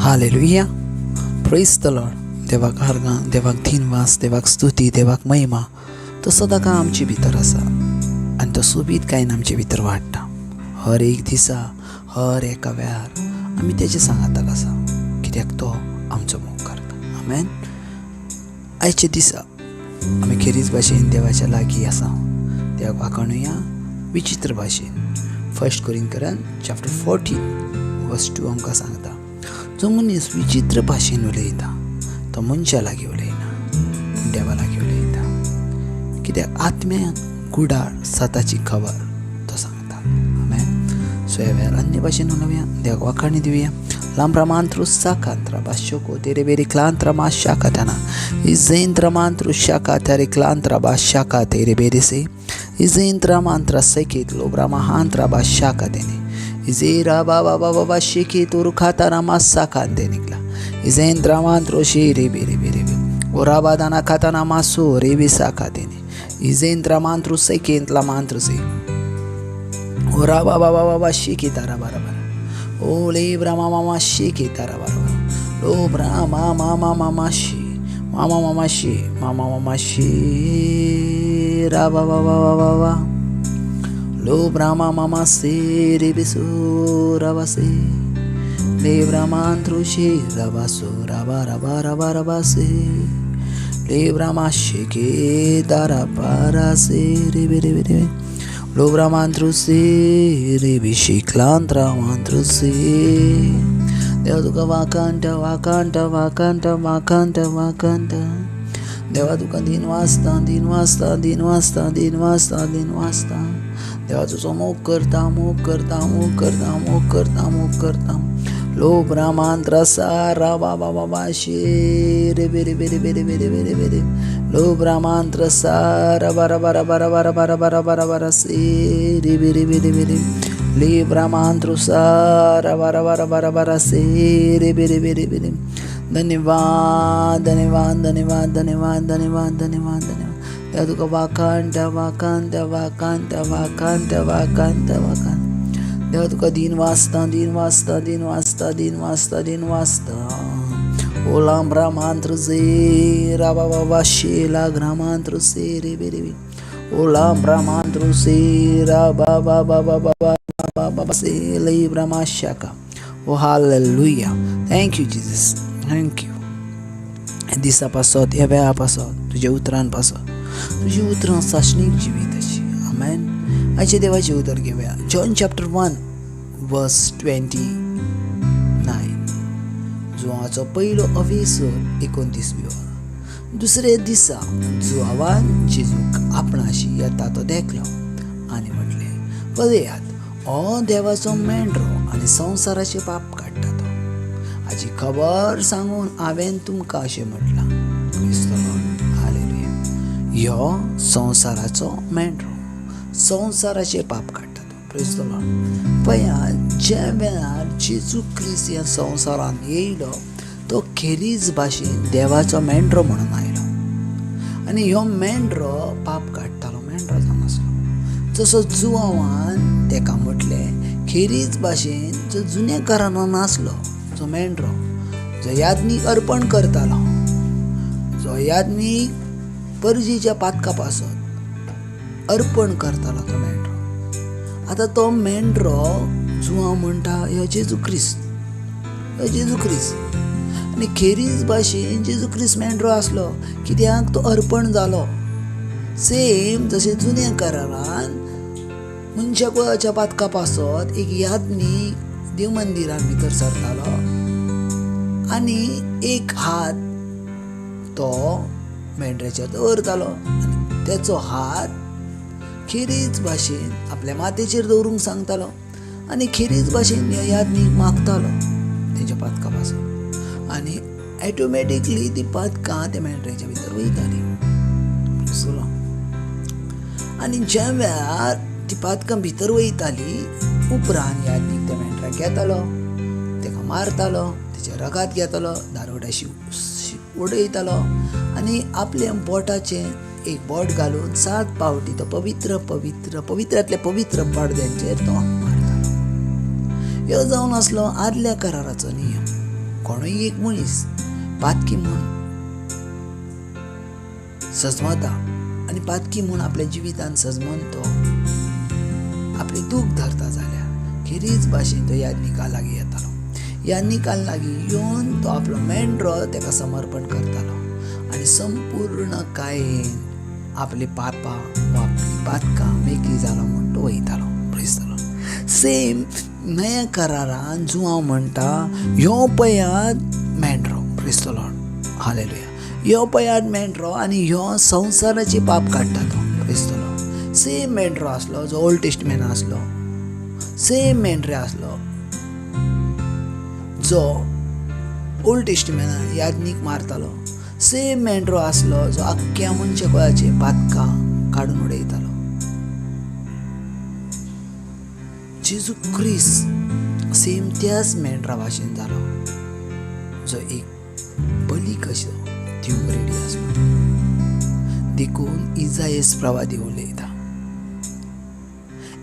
Hallelujah, प्रेज the Lord. देवाक आर्गां, देवाक दिनवास, देवाक स्तुती, देवाक महिमा. तो सदांकाळ आमचे भितर आसा आनी तो सोबीतकायेन आमचे भितर वाडटा. हर एक दिसा, हर एका वेळार आमी तेजे सांगाताक आसा, कित्याक तो आमचो मोग करता. आमेन. आयच्या दिसा आमी खेरीज भाशेन देवाच्या लागीं आसा. देवाक वाखाणुया विचित्र भाशेन. फर्स्ट कोरिंकरान चॅप्टर 14 वर्स 2 आमकां सांगता, जो मनीस विचित्र भाशेन उलयता तो मनशा लागीं उलयना पूण देवा लागीं उलयता, कित्याक आत्म्याक गुडाळ सताची खबर तो सांगता. आमेन. सो ह्या वेळार अन्य भाशेन उलोवया, देवाक वाखाणी दिवया. लांब्रा साकांत्रा बाशोको तेरे बेरी क्लांत्रा मा शाका त्यांना इजेंद्र मांत्रु शाका तेरे क्लांत्रा बा शाका तेरे बेरी से इजेंद्र मांत्रा सकेत लोब्रा महांत्रा बा शाका तेने इजेरा बाबा बाबा बा शिकी तुरु खाता रमा साका निकला इजेंद्र मांत्रो शी रे बेरे बेरे बे ओरा बादाना खाता ना मासो रे बी साका तेने इजेंद्र मांत्रु सेकेंतला मांत्रु से ओरा बाबा बाबा बा शिकी तारा बारा बारा ओ ले ब्रामा मामा शिकी तारा बारा बारा लो ब्रामा मामा मामा she मामा मामा she मामा मामा she रा बा बा बा बा बा लो ब्रामा मामा से रे बिसो रवा से ले ब्रामांत्रु she रवा सो रवा रवा रवा रवा से ले ब्रामा शिके दारा पारा से रे बे रे बे रे लो ब्रामांत्रु से रे बी शिक्लांत्रा मांत्रु से. देवा तुका वाखाणटा वाखाणटा वाखाणटा वाखाणटा वाखाणटा. देवा तुका दिन वाजता दिन वाजता दिन वाजता दिन वाजता दिन वाजता. देवा तुजो मोग करता मोग करता मोग करता मोग करता मोग करता. लो ब्रामांत्र सारा बाबा बाबा शे रे बेरे बेरे बेरे बेरे बेरे बेरे लो ब्रामांत्र सारा बारा बारा बारा बारा बारा बारा बारा बारा से रे बेरे बेरे बेरे ले ब्रामांत्रु सारा बारा बारा बारा बारा से रे बेरे बेरे बेरे. धन्यवाद धन्यवाद धन्यवाद धन्यवाद धन्यवाद धन्यवाद धन्यवाद. देवा तुका वाखाणटा वाखाणटा वाखाणटा वाखाणटा वाखाणटा वाखाण. देवा तुका दिन वाजता दिन वाजता दिन वाजता दिन वाजता दिन वाजता. ओलाम ब्रामांत्र से राबा बाबा शेला ग्रामांत्र से रे बे रे बे ओलाम ब्रामांत्र से राबा बाबा बाबा बाबा बाबा से ले ब्रामा शाका. ओ hallelujah. Thank you Jesus, thank you. दिसा पासत, ह्या वेळा पासत, तुज्या उतरान पासत, तुजी उतरां सासणीक जिवीताची. आमेन. आयचे देवाचें उतर घेवया. जॉन चॅप्टर 1 वर्स 29. जुवाचो पयलो अवेसर 29वी वर. दुसरे दिसा जुवावान जेजूक आपणाशी येता तो देखलो आनी म्हटलें, पळयात, हो देवाचो मेंढरो आनी संवसाराचें पाप काडटा तो. हाची खबर सांगून हांवें तुमकां अशें म्हटलां. Praise the Lord. Hallelujah. ह्यो संवसाराचो मेंढरो, संवसाराचें पाप काडटा तो. Praise the Lord. पळया, ज्या वेळार जेजू क्रिस्त ह्या संवसारान येयलो तो खेरीज भाशेन देवाचो मेंढरो म्हणून आयलो आनी ह्यो मेंढरो पाप काडटालो, मेंढरो जावन आसलो. जसो जुवावान तेका म्हटलें, खेरीज भाशेन जो जुन्या करारान आसलो जो मेंढरो, जो याज्ञीक अर्पण करतालो, जो याज्ञीक परजेच्या पातका पासत अर्पण करतालो तो मेंढरो, आतां तो मेंढरो जुवांव म्हणटा ह्यो जेजू क्रिस्त, ह्यो जेजू क्रिस्त. आनी खेरीज भाशेन जेजू क्रिस्त मेंढरो आसलो, कित्याक तो अर्पण जालो. सेम जशें जुन्या करारान मनशा कुळाच्या पातका पासत एक याज्ञीक देव मंदिरान भितर सरतालो आनी एक हात तो मेंढऱ्याचेर दवरतालो आनी तेचो हात खेरीज भाशेन आपल्या माथ्याचेर दवरूंक सांगतालो आनी खेरीज भाशेन याज्ञीक मागतालो तेच्या पातका पासून आनी ऑटोमॅटिकली ती पातकां त्या मेंढऱ्याच्या भितर वयताली. आनी ज्या वेळार ती पातकां भितर वयताली उपरांत याज्ञीक त्या मेंढराक घेतालो, तेका मारतालो, तेचें रगात घेतालो, दारवटाशी उडयतालो आनी आपल्या बोटाचें एक बोट घालून 7 पावटी तो पवित्र पवित्र पवित्रांतल्या पवित्र पडद्यांचेर तो मारतालो. ह्यो जावन आसलो आदल्या कराराचो नियम. कोणूय एक मनीस पातकी म्हूण सजमता आनी पातकी म्हूण आपल्या जिवितान सजमन तो आपली दूख धरता जाल्यार खेरीज भाशेन तो याज्ञिका लागीं येतालो. याज्ञिका लागीं येवन तो आपलो मेंढरो ताका समर्पण करतालो आनी संपूर्ण कायेन आपली पापां वा आपली पातकां मेकळी जालो म्हूण तो वयतालो. प्रेज the Lord. सेम नया करारान जुआंव म्हणटा ह्यो पयात मेंढरो. Praise the Lord. Hallelujah. ह्यो पयात मेंढरो आनी ह्यो संवसाराची पाप काडटा तो. Praise the Lord. सेम मेंढरो आसलो जो ओल्ड टेस्टमेंट आसलो, सेम मेंढरे आसलो जो ओल्ड टेस्टमेंटान याज्ञीक मारतालो, सेम मेंढरो आसलो जो आख्ख्या मनशा कुळाचे पातकां काडून उडयतालो. जेजू क्रिस्त सेम त्याच मेंढरा भाशेन जालो जो एक बली कसो दिवंक रेडी आसलो. देखून इजायस प्रवादी उलयता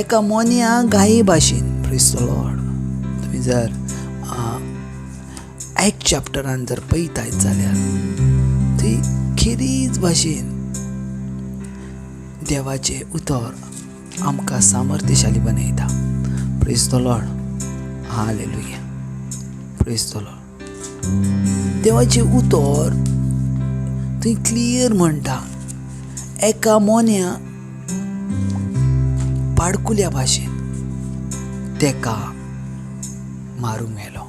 एका मोन्या गाये भाशेन. प्रेज the Lord. तुमी जर एक चॅप्टरान जर पळयतात जाल्यार थंय खेरीज भाशेन देवाचें उतर आमकां सामर्थ्यशाली बनयता. Praise the Lord. Hallelujah. Praise the Lord. देवाचें उतर थंय क्लियर म्हणटा एका मोन्या पाडकुल्या भाशेन तेका मारूंक मेलो.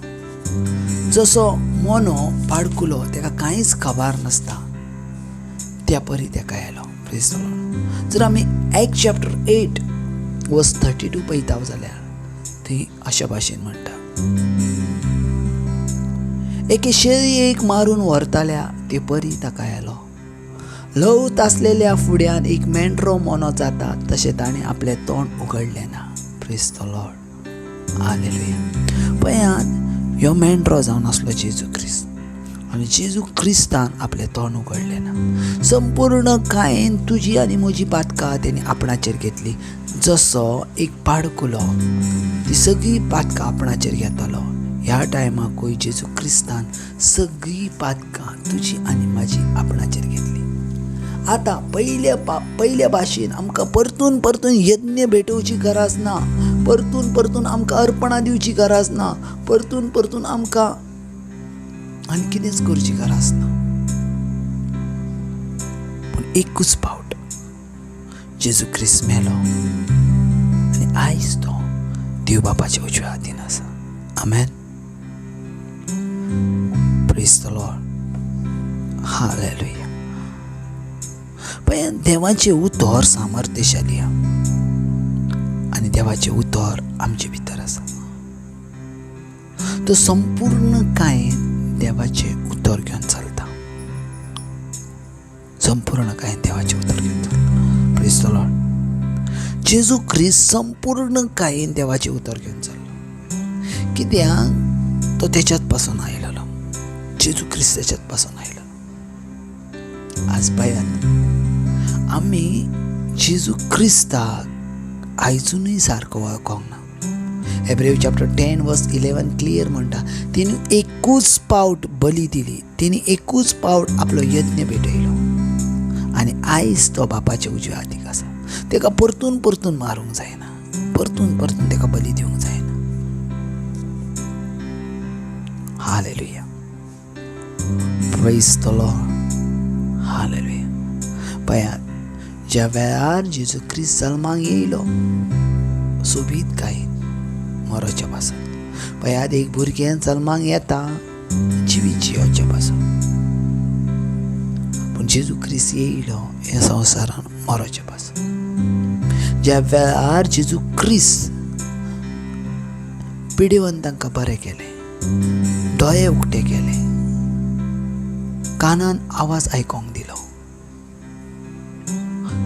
जसो मोनो पाडकुलो तेका कांयच खबर नासता त्या परी तेका येलो. Praise the Lord. जर आमी एक चॅप्टर 8 वर्स 32 पळयता जाल्यार थंय अशा भाशेन म्हणटा एके शेळयेक मारून व्हरताल्या ते परी ताका येलो. ल्हव तासलेल्या फुड्यान एक मेंढरो मोनो जाता तशें ताणें आपलें तोंड उगडलें ना. Praise the Lord. Hallelujah. पळयात ह्यो मेंढरो जावन आसलो जेजू क्रिस्त आनी जेजू क्रिस्तान आपलें तोंड उगडलें ना. संपूर्ण कायेन तुजी आनी म्हजी पातकां तेणी आपणाचेर घेतली. जसो एक पाडकुलो ती सगळी पातकां आपणाचेर घेतालो, ह्या टायमाकूय जेजू क्रिस्तान सगळी पातकां तुजी आनी म्हाजी आपणाचेर घेतली. आतां पयल्या भाशेन आमकां परतून परतून यज्ञ भेटोवची गरज ना, परतून परतून आमकां अर्पणां दिवची गरज ना, परतून परतून आमकां आनी कितेंच करची गरज ना. पूण एकूच फावट जेजू क्रिस्त मेलो आनी आयज तो देव बापाच्या उजव्या हातीन आसा. आमेन. Praise the Lord. Hallelujah. पळय देवाचें उतर सामर्थ्यशाली आनी देवाचें उतर आमचे भितर आसा. तो संपूर्ण कायेन देवाचें उतर घेवन चलता. संपूर्ण कायेन देवाचें उतर घेवन चलता. Praise the Lord. जेजू क्रिस्त संपूर्ण कायेन देवाचें उतर घेवन चल्लो. कित्याक तो तेच्यात पासून आयलेलो. जेजू क्रिस्त तेच्यात पासून आयलो. आज पळयात आमी जेजू क्रिस्ताक आयजुनूय सारको वळखोंक ना. हेब्रेव चॅप्टर 10 वर्स 11 क्लियर म्हणटा तिणे एकूच पावट बली दिली, तिणे एकूच पावट आपलो यज्ञ भेटयलो आनी आयज तो बापाच्या उजव्या हातीक आसा. तेका परतून परतून मारूंक जायना, परतून परतून तेका बली दिवंक जायना. Hallelujah. Praise the Lord. Hallelujah. पळयात ज्या वेळार जेजू क्रिस्त जल्माक येयलो सोबीत कायेन मरोच्या पासत. पळयात एक भुरगें जल्माक येता जिवीत जियोच्या पासत, पूण जेजू क्रिस्त येयलो ह्या संवसारान मरोच्या पासत. ज्या वेळार जेजू क्रिस्त पिडेवंतांकां बरें केलें, दोळे उक्ते केले, कानान आवाज आयकोंक दिलो,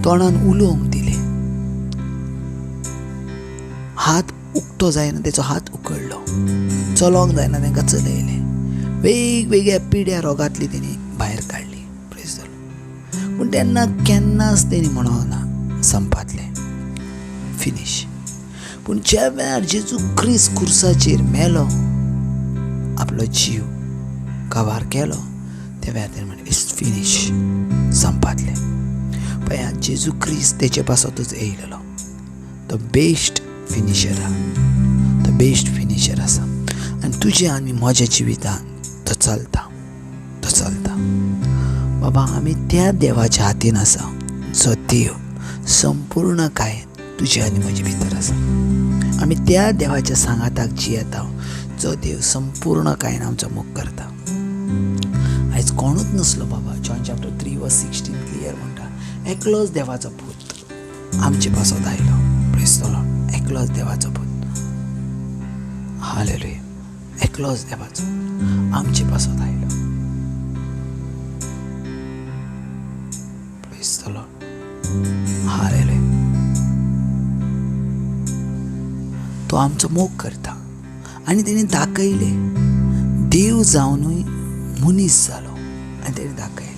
तोंडान उलोवंक दिलें, हात उक्तो जायना तेचो हात उकडलो, चलोंक जायना तांकां चलयलें, वेगवेगळ्या पिड्या रोगांतली तेणी भायर काडली. Praise the Lord. पूण तेन्ना केन्नाच तेणी म्हणोना ना संपातलें, फिनीश. पूण ज्या वेळार जेजू क्रिस्त खुर्साचेर मेलो, आपलो जीव काबार केलो त्या वेळार तेणें म्हणलें it's finish, संपादलें. पळया जेजू क्रिस्त तेचे पासतूच येयलेलो, तो बेस्ट फिनिशर आहा, तो बेस्ट फिनिशर आसा. आनी तुजें आनी म्हज्या जिवितान तो चलता, तो चलता. बाबा आमी त्या देवाच्या हातीन आसा जो देव संपूर्ण काय तुजे आनी म्हजे भितर आसा. आमी त्या देवाच्या सांगाताक जियेता जो देव संपूर्ण कायन आमचो मोग करता. आयज कोणूच नासलो बाबा. जॉन चॅप्टर 3:16 क्लियर म्हणटा, एकलोच देवाचो पूत आमचे पासत आयलो. प्रेज the Lord. एकलोच देवाचो पूत, हालेलुया, एकलोच देवाचो आमचे पासत आयलो. Praise the Lord, hallelujah. तो आमचो मोग करता आनी तेणें दाखयलें, देव जावनूय मनीस जालो आनी तेणें दाखयलें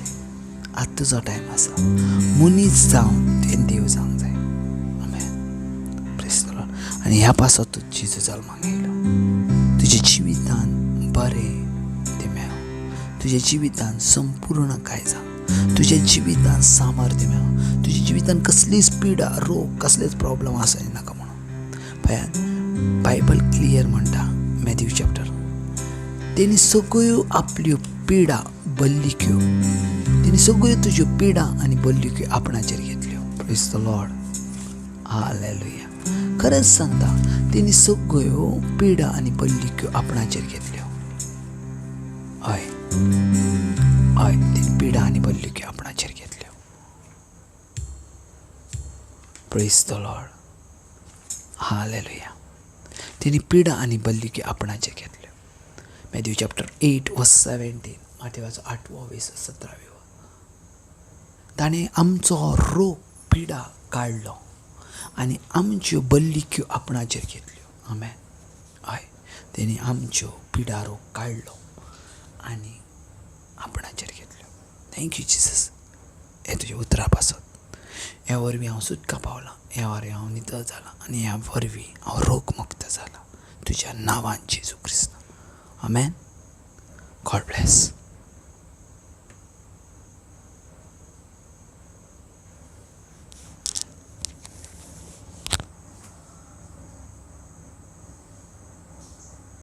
आतां तुजो टायम आसा, मनीस जावन तेणें देव जावंक जाय. आमेन, प्रेज the Lord. आनी ह्या पासत तूं जेजू जल्माक येयलो, तुज्या जिवितान बरें तें मेळो, तुज्या जिवितान संपूर्ण काय जावं, तुज्या जिवितान सामर्थ्य मेळो, तुज्या जिवितान कसलीच पिडा रोग कसलेच प्रॉब्लम आसा नाका म्हणून. पळयात बायबल क्लियर म्हणटा, मॅथ्यू चॅप्टर, तेणी सगळ्यो आपल्यो पिडा बल्लिक्यो, तेणी सगळ्यो तुज्यो पिडा आनी बल्लिक्यो आपणाचेर घेतल्यो. प्रेज the Lord, hallelujah. खरेंच सांगता, तेणी सगळ्यो पिडा आनी बल्लिक्यो आपणाचेर घेतल्यो. हय हय, तेणी पिडा आनी बल्लिक्यो आपणाचेर घेतल्यो. प्रेज the Lord, hallelujah. तेणी पिडा आनी बल्लिक्यो आपणाचेर घेतल्यो. Matthew chapter 8:17, माथेवाचो 8वो 20 17वी. ताणें आमचो रोग पिडा काडलो आनी आमच्यो बल्लिक्यो आपणाचेर घेतल्यो. आमेन. हय, तेणी आमच्यो पिडा रोग काडलो आनी आपणाचेर घेतल्यो. Thank you Jesus, हे तुज्या उतरा पासत, ह्या वरवीं हांव सुटका पावलां, ह्या वरवीं हांव नितळ जालां आनी ह्या वरवीं हांव रोगमुक्त जालां, तुज्या नांवान जेजू क्रिस्त. आमेन. God bless.